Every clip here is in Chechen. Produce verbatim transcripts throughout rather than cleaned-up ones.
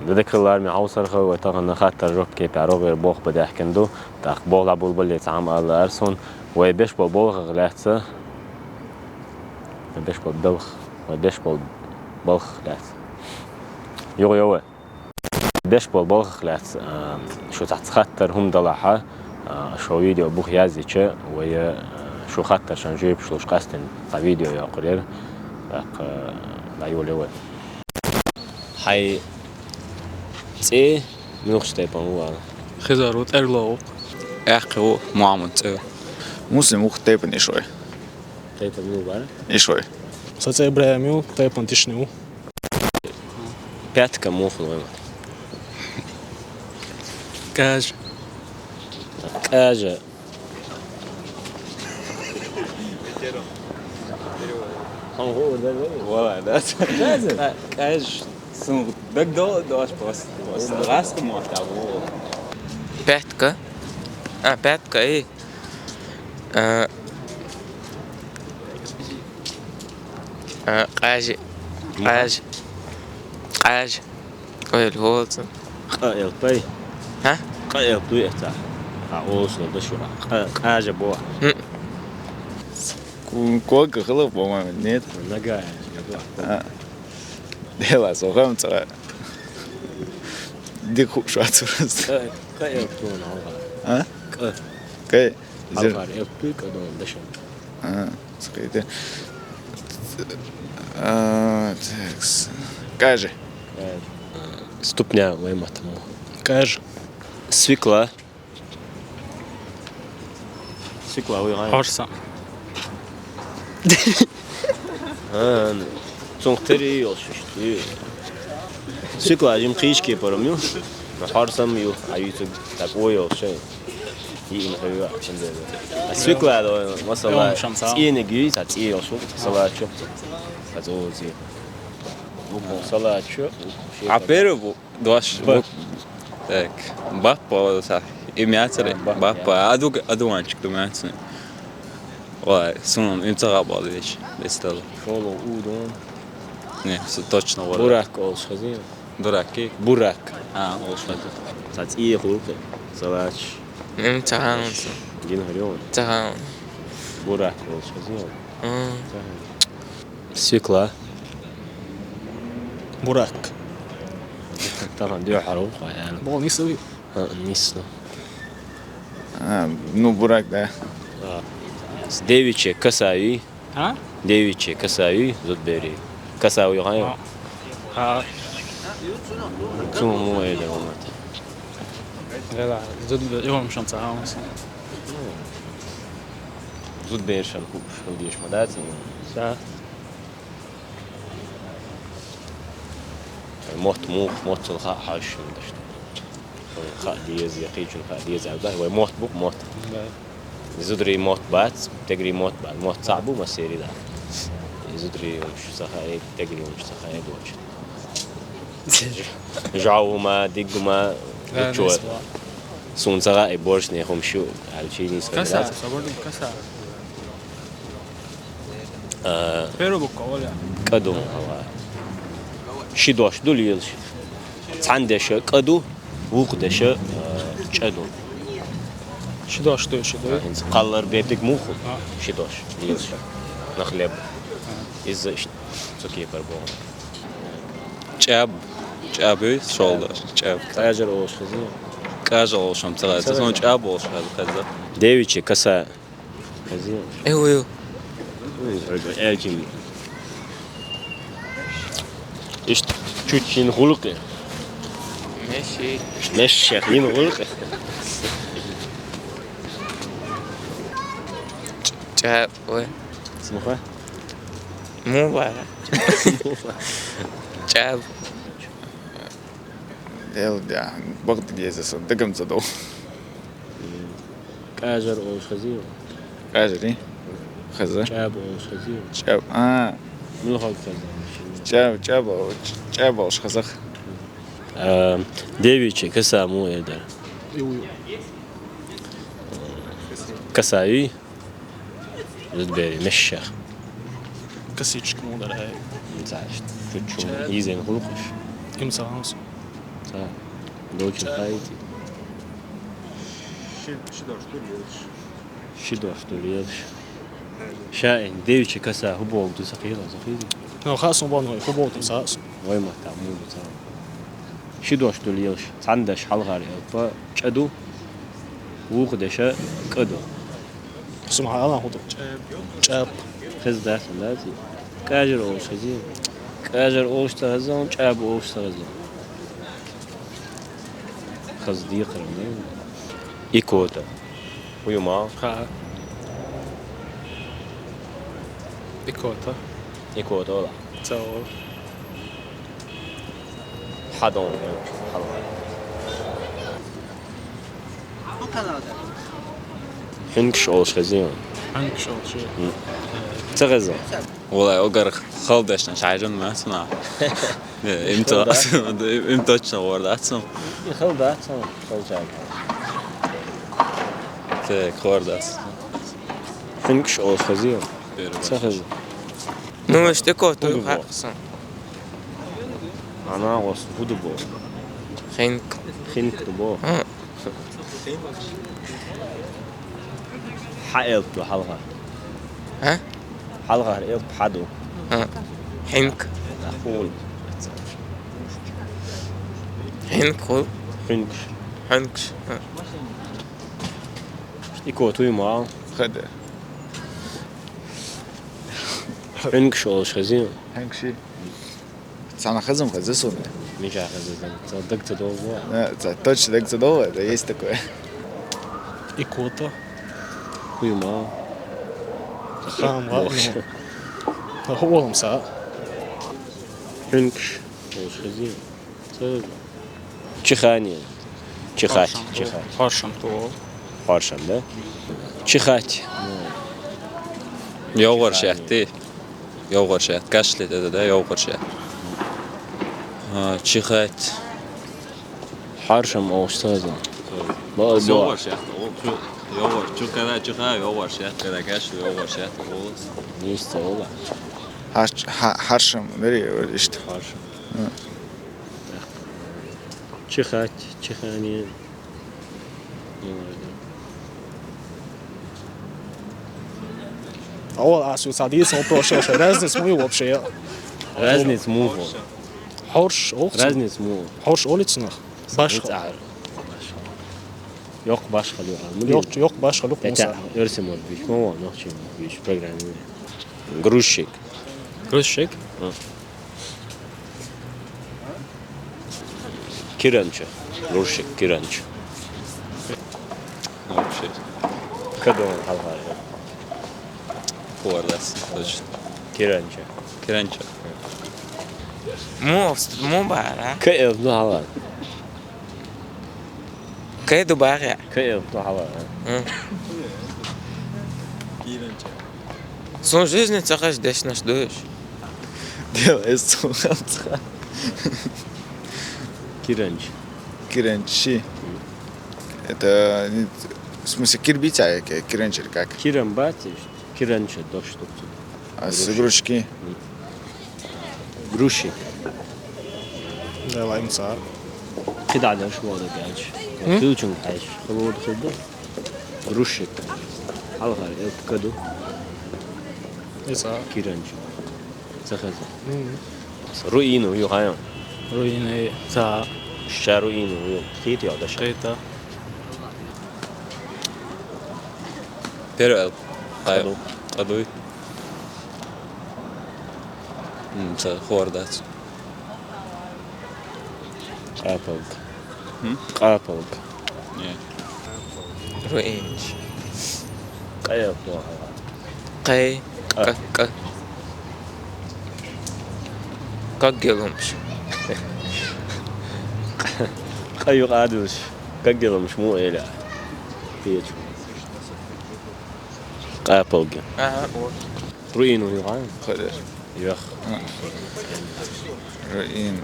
Декхар лараме хьовсархой, вай тахан хаттар жоп кепе рогӀера болх бадаьхкина ду. ТӀаккха болх дӀаболабале цхьа хӀама ала ара сона. Вай беш болу болхах лаьцна. Вай беш болу балх. Вай беш болу балхах лаьцна. Юха йо вай. Беш болу балхах лаьцна, а, шу цхьацца хаттар хӀума далахьа, а, шо видео бух яздича, вай, а, шу хаттаршан жоьпаш луш къастина цхьа видео йоккхур яра. ТӀаккха, а, дӀайолае вай. Хьай цӀе муьлхачу тайпана ву ала? Хизар ву, ТӀерла ву. Аьккхи ву, Мухьаммад цӀе. Муслим ву, тайпана иш вай. Тайпана ву бара? Иш вай. Сан цӀе ИбрахӀим ю, тайпана тишни ву. Пятка муха вай ма. Кажа. Кажа. Вала, да? Кажа. Ка-, кажа. Сун дагдо дош пос. Пос. Раска мотта ву. Пятка. А, пятка, и. А, а, къажи. Мгм. Къажи. Къажи. Ой, лгӀоца. Къа элпай. Хьа? Къа элп дуй эцахь. Хьа олуш ла дашура. Къа, къажа бо. М. Ку-, кога хила, по-моему, нет? Нагая. А. Дела, со хам цара. Дик хуш ацурас. Къа, къа элп дуна, хьалха. А? Къа. Къа. Хьалха элп дуй, къа дуна, дашан. А, скажите. А, так. Кажи. Ступня вай матаму. Кажи. Свекла. Свекла вай гай. Хорса. А, цунх тери йолуш ишт. Свекла жим кхийчу кепара ю. Хорсам ю. А ю цуг так ой йолуш. Йиъна хӀуьйва, ахчан дела. А свекла, масала, Йо, шамса. ЦӀениг юй, ца цӀе йолуш ву, салат чу. Ца цӀозий. Салат чу. А первый бу-, дош Ба. бу-, так, баппа, са, имя цари, А, баппа. баппа. А дуг-, а дуанчик ду мяцни. Вай, сунун, им цагъа бал веш, бестал. Шолу у дон. Не, с-, точно вара. Бурак олуш хазин. Дурак ки? Бурак. А, олуш хаза. Ца цӀе хӀуллакхи. Салач. М, цагъан. Дин хӀарён. Цагъан. Бурак олуш хаза. М. Цагъан. Свекла. Бурак. Тахан дуьхьал ву хьо аьлла. Бо нису. А, нису. А, ну, бурак, да. А. Девичья коса юй. А? Девичья коса юй, зудбери. Коса юй хьан ю? А. А. Цу му эдер ву мат. Гала, зудбе-, юхам шан ца хаунса. Зудбершан ху-, ху деш ма дац, ну. Да. Мотт мух, мотт цул ха-, хьаш шин дашт. Вай хаа деза, я кхечун хаа деза, а вай мотт бук мотт. Да. Зудри мотт бац, тегри мотт бац. Мотт цхьаъ бу, ма сери да. Зудри умш ца хаа, тегри умш ца хаа, дочь. Жау ма, дигу ма, Да, чё? Несла. Сун ца хаа, и борщ не хум шу, аль чини с Каса, собордум каса. А, Первый буква, Оля. Кадум, ава. Ши дош ду лилш. Цхьан деша каду, вукх деша, а, чаду. Ши дош ду, ши ду. А, хинц каллар бептик муху. А. Ши дош лилш. На хлеб. А. Из ш-, цуки парбон. Чаб. Чаб и шолда. Чаб. Кажер олш хазы. Кажер олш ам цагай. Цагай. Сон чаб олш хазы. Девичи каса. Хазин. Э, ой, ой. Ой, ой, ой, элчин. Ишт чуть чин хулукъы. Меши. Мешех ин хулукъы. Ча, ой. Смуха? Муба. Чаб. Дел, да, богд геза со, дагам задо. Кажер олш хазин. Кажери? Хаза? Чаб олш хазин. Чаб, а. Милхал хазин. Чаб, чаб, чаб олш хазах. А, девичи, каса му эдар. Ю, ю. Каса ю. Зудбери, мешшах. Косичка му дарай. Цааш, чуть-чуть. Ча- изен хулукъуш. Им саламс. Ца. Довчун хаийти. Ши, ши дош ду лелаш. Ши дош ду лелаш. Шаин, девичий каса хӀу болду, ца хийла, ца хийла? Ну, хасун бон, хӀу болду, ца. Вай ма та муду, ца. Ши дош ду лелаш. Цхьан деш хьалхара элп чӀа ду. Вуха деша кӀа ду. Сум хьалан хӀу ду? ЧӀаб. Хеза дац, дац. Кажер олуш хезий? Кажер олуш ца хеза, чӀаб олуш ца хеза. Хаза декхар ма ю. Икота. ХӀу ю ма? Ха. Икота. Икота ола. Ца ола. Хьадон. Хьалха. Хьуьнкаш олуш хезий? Хьуьнкаш олуш. М. Ца хеза? Валай, огар хала дешна шайжан ма сана. Им то, им точно хор дац. Хала дац, хала чай. Так, хор дац. Хьуьнкаш олуш хезий? Ца хеза. Ну, мы что кот, хаксан. Ана гос, хӀу ду бо? Хинк. Хинк ду бо? А. Хьа элп ду хьалха. А? Хьалха элп хьа ду. А. Хинк. Хул. Хинк хул. Хинкш. Хинкш. А. Икота ю ма? Хада. Хьуьнкаш олуш хезий? Хьуьнкши. Цана хазам хаза суна. Миша хаза зам. Ца даг ца долу. Э, ца точно даг ца долу, это есть такое. Икота. ХӀу ю ма? Хам ва. Бохш. Ну. ХӀу олам са. Хьуьнкаш. Олуш хезий? Ца. Чихани. Чихать, чихать. Хьоршам ту. Хьоршам, да? Чихать. ЙовгӀар шаьтти. ЙовгӀар шаьтти. Кашля, да, да, да, йовгӀар шаьтти. А, чихать. Хьоршам олуш ца хеза. Бо, бо. ЙовгӀар шаьтти. О, чу, йовгӀар. Чу, когда чихаю, йовгӀар шаьтти, когда кашляю, йовгӀар шаьтти. Олус. Есть, ола. Хьарш-, хьа-, хьаршам, бери, ишта. Хьоршам. М. Чихать, чихани. О, а су садись, он прошёл, что разница му вообще. Разница му. Хорш, ох. Разница му. Хорш улицнах. Башха. Йок башха лю. Йок, йок башха лю. Эрсим бич, мо, нохчи бич, программе. Грузчик. Грузчик? А. Киранча. Грузчик, киранча. Вообще. Кадон халхар. Хуардас, точно. Киранча. Киранча. Му, му бара. К Л ну халхар. Кай ду багӀа? Кай ду хьала? М. Сун жизни ца хаш дешнаш душ. Дела эс цун хамца. Киранч. Киранчи. Это, не, в смысле, кирбица, я ке-, киранч или как? Киран батиш, киранча дошт. А с игрушки? Грузчик. Давай, мца. Кида даш вода гач. М? Хилчун гач. Холод хилда. Грузчик. Алгар, эл каду. Иса. Киранч. Цахаза. М. Руину, ю хайон. Руины, ца. Ша руину, ю. Хит ё, да ша. Хита. Первый эл. Хайон. Каду. Кадуй. М, ца хордац. Къапалг. М? Къапалг. Не. Руинч. Къе плохо. Къе. Къа. Къа, къа. Как гелумш? Къа юкъадуш. Как гелумш му эля. Печу. Къапалги. Ага, вот. Руину юган. Кадер. Юх. А. Руин.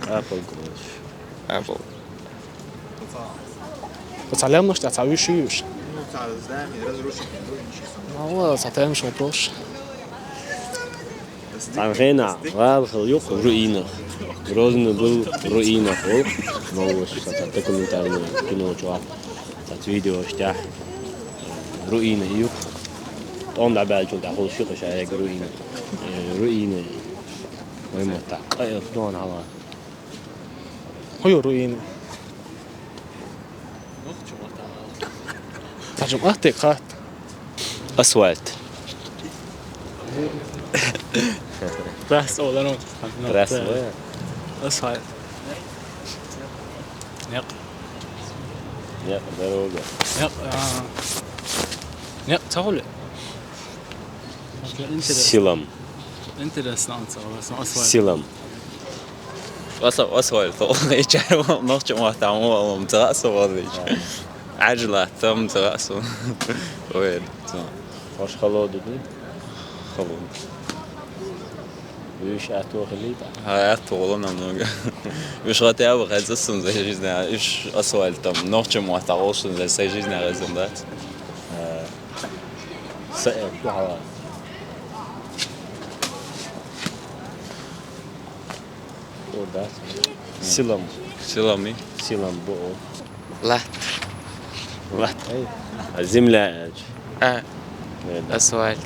Къапалги. Къапал. Ца лемнаш, ца виш юш. Ну, ца здание разрушить не будем сейчас. Ну, ладно, ца тем, что прош. Цхьан хенахь гӀала хилла юкъ руинах. Грозный был руинах волу. Новость, цхьа документальный кино чохь. Цхьа видеош тӀехь. Руина юкъ. ТӀом дӀабаьллачул тӀаьхьа хуьлуш ю-кх ша хьегна руина. Э, руина. Вай ма-тахь, къа элп дона хьала. ХӀун ю руина? Цхьа чу къахьте кхатта. Асфальт. Трасса олу. Трасса олу. Асфальт. Некъ. Некъ, дорога. Некъ, а, некъ, ца хуьлу? Интересно. Силам. Интересно, он ца хуьлу, асфальт. Силам. Аса-, асфальт. Ичара нохча мотт хьан валам ца асфальт. Ӏаьржа латтам ца асфальт. Ой, ца. Хьош хало ду ду? Хало. Уьш аьтто хилийта? Хьан аьтто гӀоло намного. Уьш хотя бы хеза сун за жизнь, уьш асфальтом, нохча мотт хьан гӀолу сун за са жизнь хеза дац. Э, са э, ду хьала. О, да. Силам. Силами? Силам бу о. Лат. Лат. Ай. А земля аьлча? А. Э, да. Асфальт.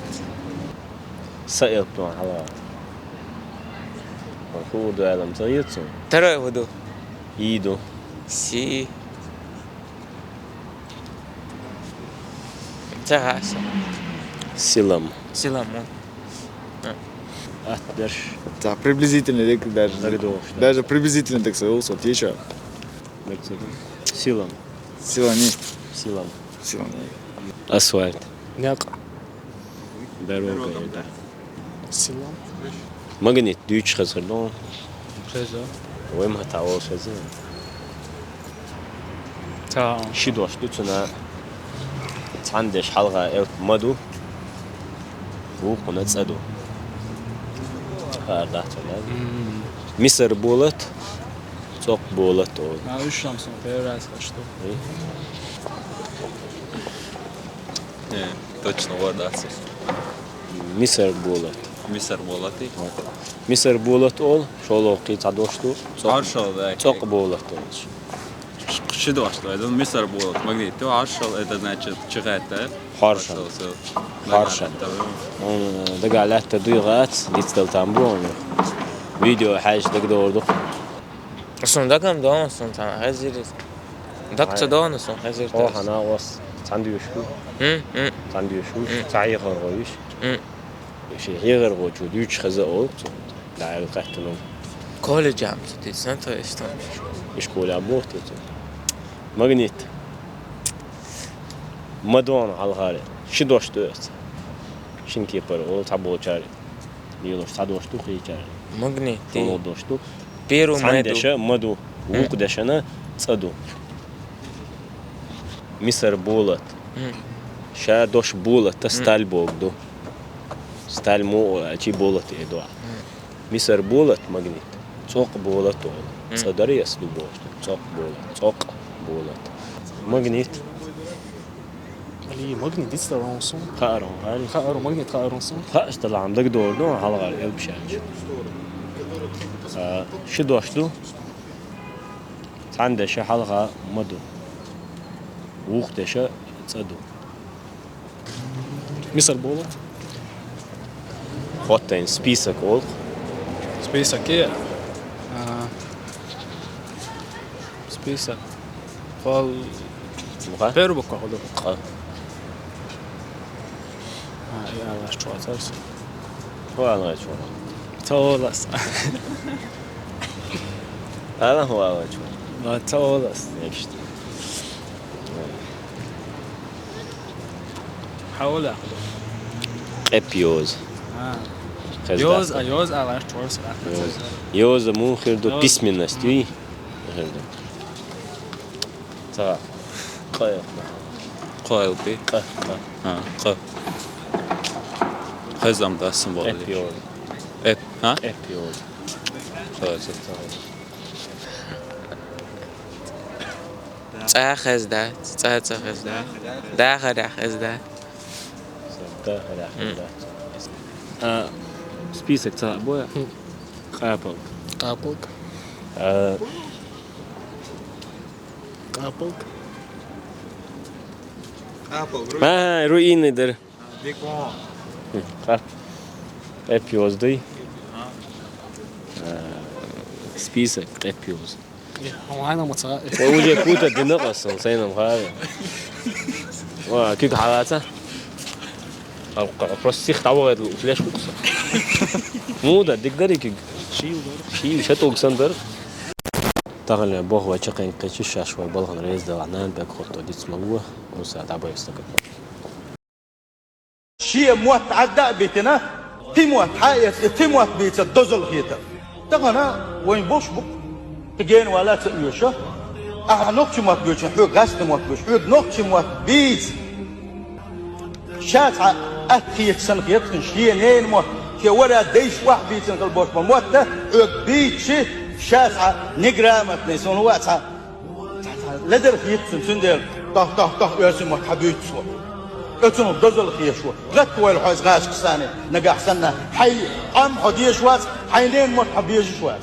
Са элп дона хьала. Ху ду аьлам ца йицу? Второй буду. И ду. Си. Ца хаса. Силам. Силам. Ат дерш. Ца приблизительно дек даже. Дагадогуш, да. Даже приблизительно дек со, со теча. Силам. Силами. Силам. Силами. Асфальт. Некъ. Дорога, да. Силам. Магнит дуьйцуш хазар ду. Хаза. Вай ма тхьа волуш хаза. Та. Ши дош ду цуьнан. Цхьана деш хьалха элп ма ду. Вукхуна цӀа ду. Хаар дац вай, да? Мгм. Мисар болат, цӀокъ болат олу. А, уьш ам сон первый раз хаш ду. Э? Э, точно вадац. Мисар болат. Мисар болат и? Мисар болат олу, шолгӀа кхин цхьа дош ду. ЦӀокъ. Хьаршал, да, цӀокъ болат олуш. Ши дош ду, айдун, мисар болат, магнит. Хьаршал, это значит, чехать, да? Хьаршал. Хьаршал, всё. Хьаршал. Нагахь лаьтта, да? Хьуна дагахь лаьтта дуй гӀац, дицдал там бу хьуна. Видео хьаьжча дагадогӀур ду. Сон дагам догӀун, сон цхьана хезира иза. Даг ца догӀун, сон хезира. О, хьана ос цхьана дуьйш бу? М, м. Цхьана дуьйш бу? М. Цхьа хьехархо вуьш? М. Шен хьехархочо дуьйцуш хеза олу цо. Да, аьлла кхеттана. Колледжа ам ца дийцина, то есть там. Ишколе а боху те цо. Магнит. Ма догӀун хьалхара. Ши дош ду оцу. Шина кепара олу цхьаболчара. Лелош цхьа дош ду кхечара. Магнит. ШолгӀа дош ду. Первый. Цхьана деша ма ду. М. Вукху дешана цӀа ду. Мисар болат. М. Ша дош болат, та сталь бог ду. Сталь мо, а, чи болат э ду. М. Мисар болат магнит. ЦӀокъ болат олу. М. ЦӀа дара яс ду боху. ЦӀокъ болат. ЦӀокъ болат. Магнит. Али магнит дицдалун сон. Хаарун, хаарун. Хаарун, магнит хаарун сон. Хаа аш далахьама дагадогӀур ду, хьалхара элпаш аьлча. А, ши дош ду. Цхьана деша хьалха ма ду. Вукху деша цӀа ду. Мисар болат. Хоттайн список олу. Список е? А, список. Хол. Муха? Первый буква хӀун ду? Къа. А, я ваш чугӀа царс. ХӀун ала вай чугӀа? Ца олас. Ала хӀун ала вай чугӀа? Ва ца олас. Нечто. Хьан олу ахь? Къеп йоза. А. Хеза йоза, дац? А, йоза ала ваш чугӀа. Йоза. Йоза муха хир ду? Йоза. Письменность, вий? Хир ду. Ца. Къа. Къа элпи? Къа, къа. А, къа. Хезам дац сан боху. Эп йолу. Эп, а? Эп йолу. Ца, ца. Цӏа хеза дац, цӏа ца хеза дац. Дахарехь хеза дац. Дахарехь хеза дац. А, Список цхьаъ бой? Къапалг. Къапалг. А. Къапалг. Къапалг, руй. А, руйни дара. Бекон. Хм, къа-, къепъёза дуй. А. А, список къепъёза. Вайна маца. Ва уже кута дина къасан, сайнам хара. Ва, куьг хьалаца? А, просто сих тавагӀа леш кукса. Муда, дик дари куьг. Шил дар. Шил, шатуг сан дар. Тахана бох вай чакхен кхечи шаш вай балхан рез дала нан бек хотто диц малуа. Уса дабайста. Шен мотт Ӏадда а битина, ти мотт хьаэцна, ти мотт бийца дозал хетар. Тахана вайн бош бу, кхы гена вала ца оьша. Ахьа нохчи мотт боьчун, хьоьга гӀаьстна мотт боьч, хьоьга нохчи мотт бийца. Ша цхьа атта хеташ санна хетахин, шен нейна мотт, шен вара дайш охьа бийцина хила бош ма мотта, хьоьга бийцчи, ша цхьа неграмотный, сон ва цхьа Ледара хийццун, цундела тох, тох, тох, оьрсийн мотт хьабуьйцу со. Оцунах дозал хешу. ГӀатта войла хьо из гӀашка санна, нагахь санна. Хьай, Ӏам хьо дезаш вац, хьай нен мотт хьо безаш вац.